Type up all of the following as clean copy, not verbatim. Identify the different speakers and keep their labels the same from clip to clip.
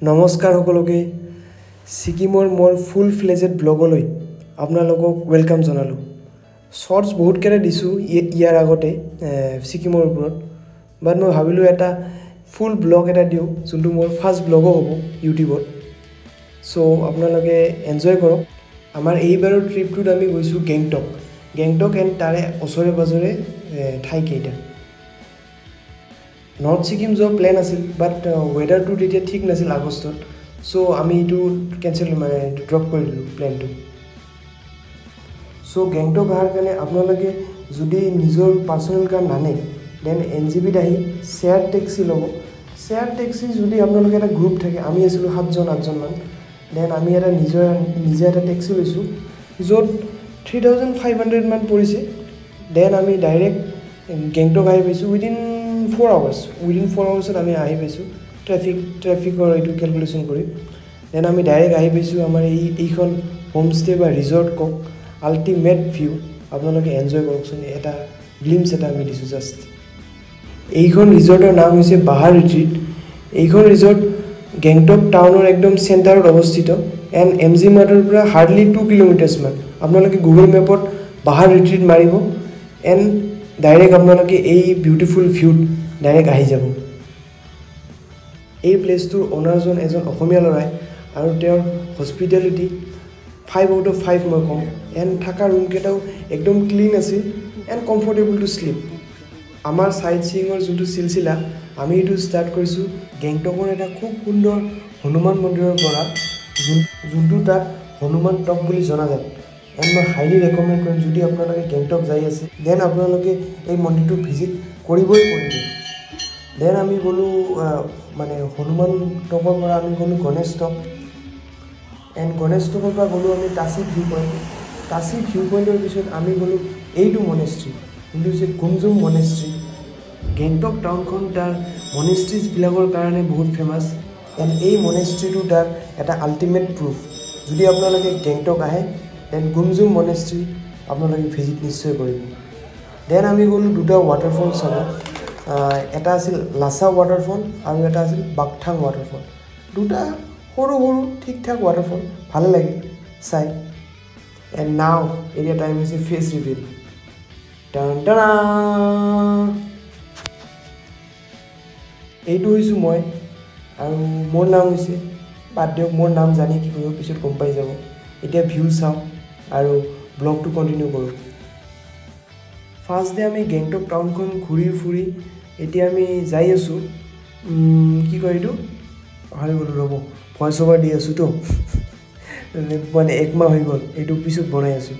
Speaker 1: নমস্কাৰ সকলোকে, ছিকিমৰ মোৰ ফুল ফ্লেজেড ব্লগলৈ আপোনালোকক welcome জনালোঁ। শ্বৰ্টছ বহুতকেইটা দিছোঁ ইয়াৰ আগতে ছিকিমৰ ওপৰত, বাট মই ভাবিলোঁ এটা ফুল ব্লগ এটা দিওঁ, যোনটো মোৰ ফাৰ্ষ্ট ব্লগো হ'ব ইউটিউবত। চ' আপোনালোকে এনজয় কৰক। আমাৰ এইবাৰৰ ট্ৰিপটোত আমি গৈছোঁ গেংটক, গেংটক এণ্ড তাৰে ওচৰে পাঁজৰে ঠাইকেইটা। নৰ্থ ছিকিম যোৱা প্লেন আছিল, বাট ৱেডাৰটো তেতিয়া ঠিক নাছিল আগষ্টত, চ' আমি এইটো কেঞ্চেল, মানে ড্ৰপ কৰি দিলোঁ প্লেনটো। চ' গেংটক অহাৰ কাৰণে আপোনালোকে যদি নিজৰ পাৰ্চনেল কাৰ নানে, then এনজেপিত আহি শ্বেয়াৰ টেক্সি ল'ব। শ্বেয়াৰ টেক্সি যদি আপোনালোকে এটা গ্ৰুপ থাকে, আমি আছিলোঁ 7জন 8জনমান, then আমি এটা নিজৰ নিজে এটা টেক্সি লৈছোঁ, য'ত 3500মান পৰিছে। Then আমি ডাইৰেক্ট গেংটক আহি পাইছোঁ উইদিন 4 আৱাৰ্ছ। উইদিন 4 আৱাৰ্ছত আমি আহি পাইছোঁ, ট্ৰেফিকৰ এইটো কেলকুলেশ্যন কৰি। Then আমি ডাইৰেক্ট আহি পাইছোঁ আমাৰ এইখন হোমষ্টে বা ৰিজৰ্ট কওক, আল্টিমেট ভিউ। আপোনালোকে এনজয় কৰকচোন, এটা গ্লিমছ এটা আমি দিছোঁ জাষ্ট। এইখন ৰিজৰ্টৰ নাম হৈছে বাহাৰ ৰিট্ৰিট। এইখন ৰিজৰ্ট গেংটক টাউনৰ একদম চেণ্টাৰত অৱস্থিত এণ্ড এম জি মাৰ্টৰ পৰা হাৰ্ডলি 2 কিলোমিটাৰ্ছমান। আপোনালোকে গুগল মেপত বাহাৰ ৰিট্ৰিট মাৰিব এণ্ড ডাইৰেক্ট আপোনালোকে এই বিউটিফুল ভিউত ডাইৰেক্ট আহি যাব। এই প্লেচটোৰ অ'নাৰজন এজন অসমীয়া ল'ৰাই আৰু তেওঁৰ হস্পিটেলিটি 5 আউট অফ 5 মই ক'ম। এণ্ড থকা ৰুমকেইটাও একদম ক্লিন আছিল এণ্ড কমফৰ্টেবল টু শ্লিপ। আমাৰ চাইট ছিয়িঙৰ যোনটো চিলচিলা, আমি এইটো ষ্টাৰ্ট কৰিছোঁ গেংটকৰ এটা খুব সুন্দৰ হনুমান মন্দিৰৰ পৰা, যোনটো তাত হনুমান টক বুলি জনাজাত। এণ্ড মই হাইলি ৰেকমেণ্ড কৰিম, যদি আপোনালোকে গেংটক যাই আছে, then আপোনালোকে এই মন্দিৰটো ভিজিট কৰিবই কৰিব। Then আমি গ'লোঁ, মানে হনুমান টকৰ পৰা আমি গ'লোঁ গণেশ টক, এণ্ড গণেশ টকৰ পৰা গ'লোঁ আমি touchy view point. Touchy view পইণ্টৰ পিছত আমি গ'লোঁ এইটো মনেষ্ট্ৰী, যোনটো হৈছে গুমজুম মনেষ্ট্ৰী। গেংটক টাউনখন তাৰ মনেষ্ট্ৰিজবিলাকৰ কাৰণে বহুত ফেমাছ এণ্ড এই মনেষ্ট্ৰিটো তাৰ এটা আল্টিমেট প্ৰুফ। যদি আপোনালোকে গেংটক আহে, then গুমজুম মনেষ্ট্ৰী আপোনালোকে ভিজিট নিশ্চয় কৰিব। Then আমি গ'লোঁ দুটা ৱাটাৰফল চাব, এটা আছিল লাছা ৱাটাৰফল আৰু এটা আছিল বাকথাং ৱাটাৰফল। দুটা সৰু সৰু ঠিক ঠাক ৱাটাৰফল, ভাল লাগিল চাই। এণ্ড নাও এতিয়া টাইম হৈছে ফেচ ৰিভিল। টান টানা, এইটো হৈছোঁ মই আৰু মোৰ নাম হৈছে, বাদ দিয়ক মোৰ নাম জানি কি কৰিব, পিছত গম পাই যাব। এতিয়া ভিউ চাওঁ আৰু ব্লগটো কণ্টিনিউ কৰোঁ। ফাৰ্ষ্ট ডে আমি গেংটক টাউনখন ঘূৰি ফুৰি এতিয়া আমি যাই আছোঁ, কি কয় এইটো পাহৰি গ'লোঁ, ৰ'ব, ভইচ অভাৰ দি আছোঁতো, মানে একমাহ হৈ গ'ল, এইটো পিছত বনাই আছোঁ।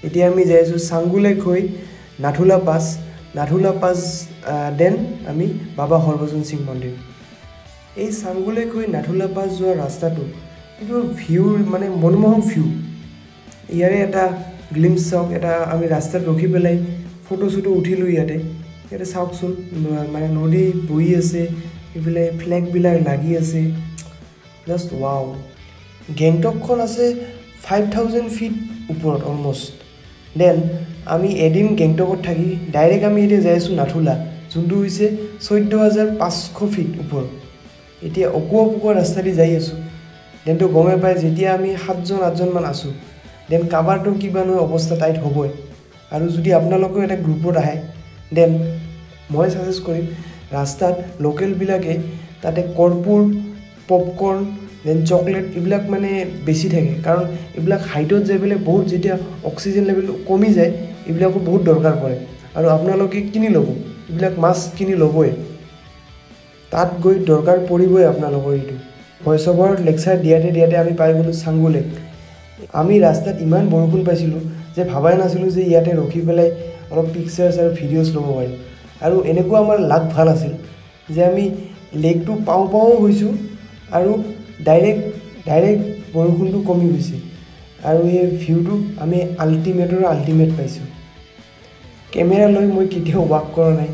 Speaker 1: এতিয়া আমি যাই আছোঁ চাংগু লেক হৈ নাথুলা পাছ, নাথুলা পাছ then আমি বাবা হৰভজন সিং মন্দিৰ। এই চাংগু লেক হৈ নাথুলা পাছ যোৱা ৰাস্তাটো, এইটো ভিউৰ মানে মনোমোহক ভিউ। ইয়াৰে এটা গ্লিমছ চাওক, এটা আমি ৰাস্তাত ৰখি পেলাই ফটো চটো উঠিলোঁ ইয়াতে। ইয়াতে চাওকচোন, মানে নদী বহি আছে, এইফালে ফ্লেগবিলাক লাগি আছে, জাষ্ট ৱাও। গেংটকখন আছে 5000 ফিট ওপৰত অলমষ্ট। Then আমি এদিন গেংটকত থাকি ডাইৰেক্ট আমি এতিয়া যাই আছোঁ নাথুলা, যোনটো হৈছে 14,500 ফিট ওপৰত। এতিয়া অকোৱা পকোৱা ৰাস্তা দি যাই আছোঁ। দেনতো গমেই পায়, যেতিয়া আমি 7জন 8জনমান আছোঁ, then কাৰোবাৰতো কিবা নহয় অৱস্থা টাইট হ'বই। আৰু যদি আপোনালোকেও এটা গ্ৰুপত আহে, then মই ছাজেষ্ট কৰিম ৰাস্তাত লোকেলবিলাকে তাতে কৰ্পূৰ, পপকৰ্ণ, then chocolate এইবিলাক মানে বেছি থাকে, কাৰণ এইবিলাক হাইটত যাই পেলাই বহুত যেতিয়া অক্সিজেন লেভেলটো কমি যায়, এইবিলাকো বহুত দৰকাৰ পৰে। আৰু আপোনালোকে কিনি ল'ব, এইবিলাক মাছ কিনি ল'বই, তাত গৈ দৰকাৰ পৰিবই আপোনালোকৰ। এইটো ভইচ অভাৰত লেকচাৰ দিয়াতে দিয়াতে আমি পাই গ'লোঁ চাংগু লেক। আমি ৰাস্তাত ইমান বৰষুণ পাইছিলোঁ যে ভাবাই নাছিলোঁ যে ইয়াতে ৰখি পেলাই অলপ পিকচাৰ্ছ আৰু ভিডিঅ'ছ ল'ব পাৰিম। আৰু এনেকুৱা আমাৰ লাক ভাল আছিল যে আমি লেকটো পাওঁ পাওঁ হৈছোঁ আৰু ডাইৰেক্ট বৰষুণটো কমি গৈছে আৰু এই ভিউটো আমি আল্টিমেটৰ আল্টিমেট পাইছোঁ। কেমেৰা লৈ মই কেতিয়াও ৱাক কৰা নাই,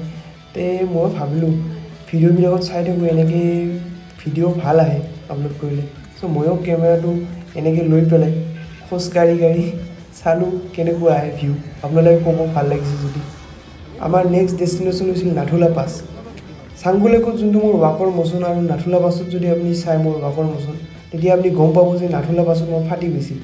Speaker 1: তে মই ভাবিলোঁ ভিডিঅ'বিলাকত চাই থাকোঁ, এনেকৈ ভিডিঅ' ভাল আহে আপলোড কৰিলে। চ' ময়ো কেমেৰাটো এনেকৈ লৈ পেলাই খোজকাঢ়ি কাঢ়ি চালোঁ কেনেকুৱা আহে ভিউ, আপোনালোকে ক'ব ভাল লাগিছে যদি। আমাৰ নেক্সট ডেষ্টিনেশ্যন হৈছিল নাথুলা পাছ। চাংগু লেকত যোনটো মোৰ ৱাকৰ মোচন আৰু নাথুলা পাছত যদি আপুনি চাই মোৰ ৱাকৰ মোচন, তেতিয়া আপুনি গম পাব যে নাথুলা পাছত মই ফাটি গৈছিল।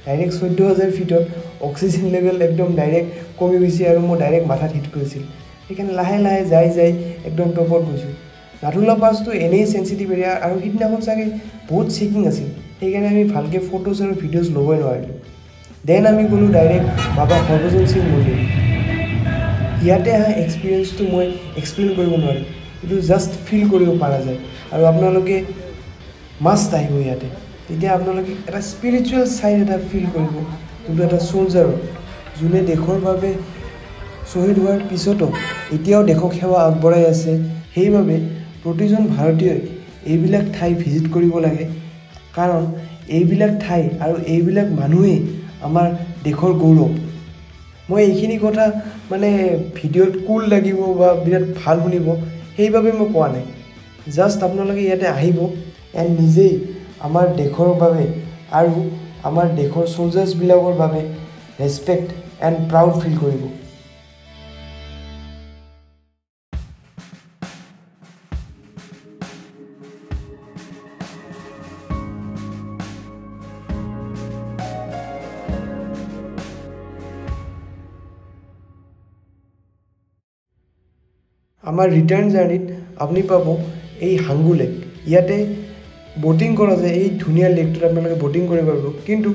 Speaker 1: ডাইৰেক্ট 14,000 ফিটত অক্সিজেন লেভেল একদম ডাইৰেক্ট কমি গৈছে আৰু মোৰ ডাইৰেক্ট মাথাত হিট কৰিছিল। সেইকাৰণে লাহে লাহে যাই যাই একদম টপত গৈছোঁ। নাথুলা পাছটো এনেই চেঞ্চিটিভ এৰিয়া আৰু সিদিনাখন চাগে বহুত চেকিং আছিল, সেইকাৰণে আমি ভালকৈ ফটোজ আৰু ভিডিঅ'জ ল'বই নোৱাৰিলোঁ। Then আমি গ'লোঁ ডাইৰেক্ট বাবা হৰভজন সিং মন্দিৰ। ইয়াতে অহা এক্সপিৰিয়েঞ্চটো মই এক্সপ্লেইন কৰিব নোৱাৰিম, এইটো জাষ্ট ফিল কৰিব পৰা যায়। আৰু আপোনালোকে মাষ্ট আহিব ইয়াতে, তেতিয়া আপোনালোকে এটা স্পিৰিচুৱেল ছাইড এটা ফিল কৰিব, যোনটো এটা চ'লজাৰৰ যোনে দেশৰ বাবে শ্বহীদ হোৱাৰ পিছতো এতিয়াও দেশক সেৱা আগবঢ়াই আছে। সেইবাবে প্ৰতিজন ভাৰতীয়ই এইবিলাক ঠাই ভিজিট কৰিব লাগে, কাৰণ এইবিলাক ঠাই আৰু এইবিলাক মানুহেই আমাৰ দেশৰ গৌৰৱ। মই এইখিনি কথা মানে ভিডিঅ'ত কুল লাগিব বা বিৰাট ভাল শুনিব সেইবাবে মই কোৱা নাই, জাষ্ট আপোনালোকে ইয়াতে আহিব এণ্ড নিজেই আমাৰ দেশৰ বাবে আৰু আমাৰ দেশৰ চ'লজাৰ্ছবিলাকৰ বাবে ৰেচপেক্ট এণ্ড প্ৰাউড ফিল কৰিব। আমাৰ ৰিটাৰ্ণ জাৰ্ণিত আপুনি পাব এই হাংগু লেক। ইয়াতে ব'টিং কৰা যায়, এই ধুনীয়া লেকটোত আপোনালোকে ব'টিং কৰিব পাৰিব। কিন্তু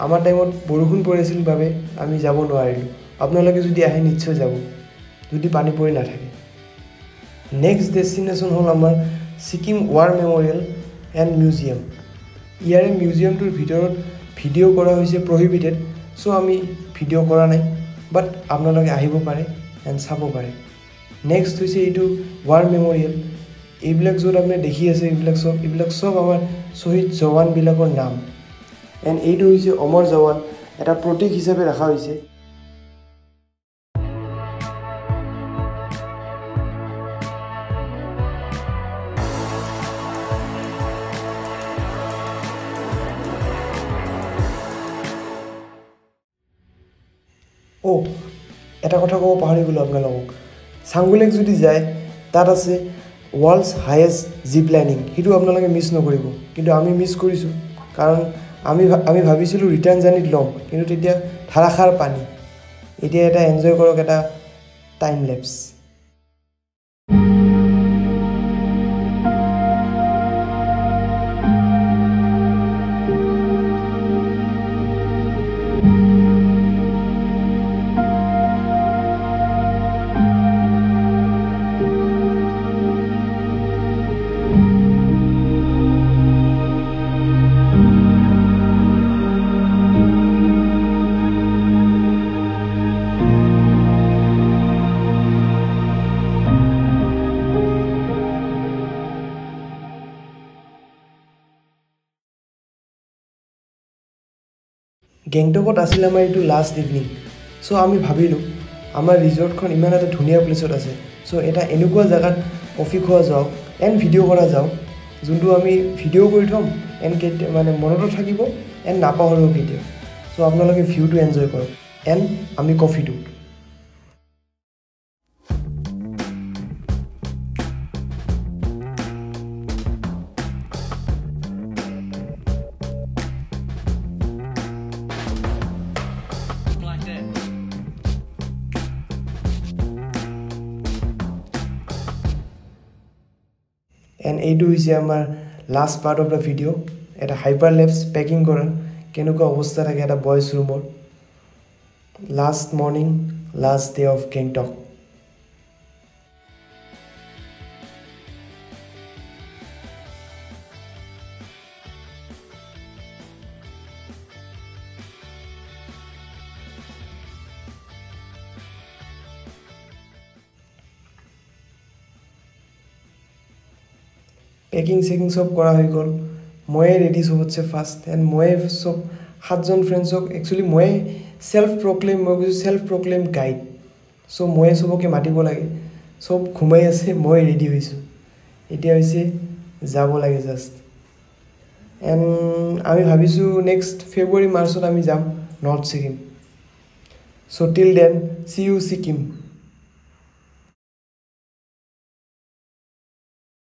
Speaker 1: আমাৰ টাইমত বৰষুণ পৰি আছিল বাবে আমি যাব নোৱাৰিলোঁ। আপোনালোকে যদি আহে নিশ্চয় যাব, যদি পানী পৰি নাথাকে। নেক্সট ডেষ্টিনেশ্যন হ'ল আমাৰ Sikkim war memorial and museum. ইয়াৰে মিউজিয়ামটোৰ ভিতৰত ভিডিঅ' কৰা হৈছে প্ৰহিবিটেড, চ' আমি ভিডিঅ' কৰা নাই, বাট আপোনালোকে আহিব পাৰে এণ্ড চাব পাৰে। নেক্সট হৈছে এইটো ৱাৰ মেম'ৰিয়েল। এইবিলাক য'ত আপুনি দেখি আছে এইবিলাক চব আমাৰ শ্বহীদ জৱানবিলাকৰ নাম। এণ্ড এইটো হৈছে অমৰ জৱান, এটা প্ৰতীক হিচাপে ৰখা হৈছে। অ' এটা কথা ক'ব পাহৰি গ'লোঁ আপোনালোকক, চাংগু লেক যদি যায় তাত আছে ৱৰ্ল্ডছ হায়েষ্ট জিপ লাইনিং, সেইটো আপোনালোকে মিছ নকৰিব। কিন্তু আমি মিছ কৰিছোঁ, কাৰণ আমি ভাবিছিলোঁ ৰিটাৰ্ণ জাৰ্ণিত ল'ম, কিন্তু তেতিয়া ধাৰাসাৰ পানী। এতিয়া এটা এনজয় কৰক এটা টাইম লেপছ। গেংটকত আছিল আমাৰ এইটো লাষ্ট ইভিনিং। চ' আমি ভাবিলোঁ আমাৰ ৰিজৰ্টখন ইমান এটা ধুনীয়া প্লেচত আছে, চ' এটা এনেকুৱা জেগাত কফি খোৱা যাওক এণ্ড ভিডিঅ' কৰা যাওক, যোনটো আমি ভিডিঅ' কৰি থ'ম এণ্ড কেতিয়া মানে মনতো থাকিব এণ্ড নাপাহৰোঁ কেতিয়াও। চ' আপোনালোকে ভিউটো এনজয় কৰক এণ্ড আমি কফিটো। এণ্ড এইটো হৈছে আমাৰ last part of the video', এটা হাইপাৰ লেপছ পেকিং কৰা কেনেকুৱা অৱস্থা থাকে এটা বইজ ৰুমৰ। Last morning, last day of Gangtok. Packing checking চব কৰা হৈ গ'ল, ময়ে ৰেডি চবতছে ফাৰ্ষ্ট এণ্ড ময়ে চব 7জন ফ্ৰেণ্ডছক একচুৱেলি ময়ে চেল্ফ প্ৰক্লেইম, মই কৈছোঁ চেল্ফ প্ৰক্লেইম গাইড। চ' ময়ে চবকে মাতিব লাগে, চব ঘুমাই আছে, মই ৰেডি হৈছোঁ, এতিয়া হৈছে যাব লাগে জাষ্ট। এণ্ড আমি ভাবিছোঁ নেক্সট ফেব্ৰুৱাৰী মাৰ্চত আমি যাম north Sikkim. So till then see you Sikkim.